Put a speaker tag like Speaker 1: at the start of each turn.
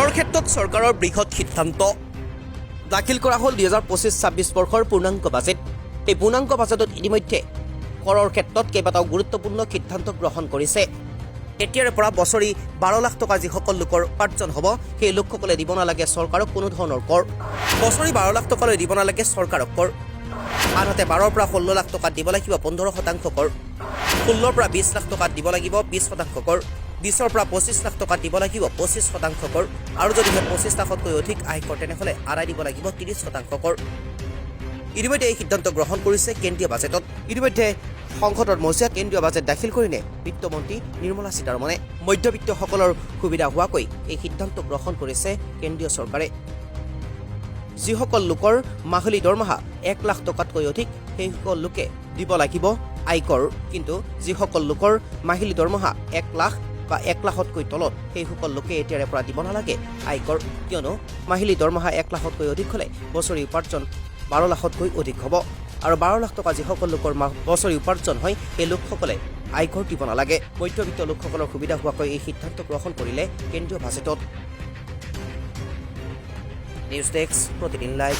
Speaker 1: কৰৰ ক্ষেত্ৰত চৰকাৰৰ বৃহৎ সিদ্ধান্ত। দাখিল কৰা হ'ল 2025-26 বৰ্ষৰ পূৰ্ণাংগ বাজেট। এই পূৰ্ণাংগ বাজেটত ইতিমধ্যে কৰৰ ক্ষেত্ৰত কেইবাটাও গুৰুত্বপূৰ্ণ সিদ্ধান্ত গ্ৰহণ কৰিছে। এতিয়াৰে পৰা বছৰি 12 লাখ টকা যিসকল লোকৰ উপাৰ্জন হ'ব, সেই লোকসকলে দিব নালাগে চৰকাৰক কোনো ধৰণৰ কৰ। বছৰি 12 লাখ টকালৈ দিব নালাগে চৰকাৰক কৰ। আনহাতে 12ৰ পৰা 16 লাখ টকাত দিব লাগিব 15% কৰ। 16ৰ পৰা 20 লাখ টকাত দিব লাগিব 20% কৰ। 20ৰ পৰা 25 লাখ টকাত দিব লাগিব 25% কৰ আৰু যদিহে 25 লাখতকৈ অধিক আয় কৰ, তেনেহ'লে আদায় দিব লাগিব 30% কৰ। ইতিমধ্যে এই সিদ্ধান্ত গ্ৰহণ কৰিছে কেন্দ্ৰীয় বাজেটত। ইতিমধ্যে সংসদৰ মজিয়াত কেন্দ্ৰীয় বাজেট দাখিল কৰিলে বিত্তমন্ত্ৰী নিৰ্মলা সীতাৰমণে। মধ্যবিত্তসকলৰ সুবিধা হোৱাকৈ এই সিদ্ধান্ত গ্ৰহণ কৰিছে কেন্দ্ৰীয় চৰকাৰে। যিসকল লোকৰ মাহিলী দৰমহা 1 লাখ টকাতকৈ অধিক, সেইসকল লোকে দিব লাগিব আয়কৰ। কিন্তু যিসকল লোকৰ মাহিলী দৰমহা 1 লাখ বা 1 লাখতকৈ তলত, সেইসকল লোকে এতিয়াৰে পৰা দিব নালাগে আয়কৰ। কিয়নো মাহিলী দৰমহা 1 লাখতকৈ অধিক হ'লে বছৰি উপাৰ্জন 12 লাখতকৈ অধিক হ'ব আৰু 12 লাখ টকা যিসকল লোকৰ বছৰি উপাৰ্জন হয়, সেই লোকসকলে আয়কৰ দিব নালাগে। মধ্যবিত্ত লোকসকলৰ সুবিধা হোৱাকৈ এই সিদ্ধান্ত গ্ৰহণ কৰিলে কেন্দ্ৰীয় বাজেটত। নিউজ ডেস্ক, প্ৰতিদিন লাইভ।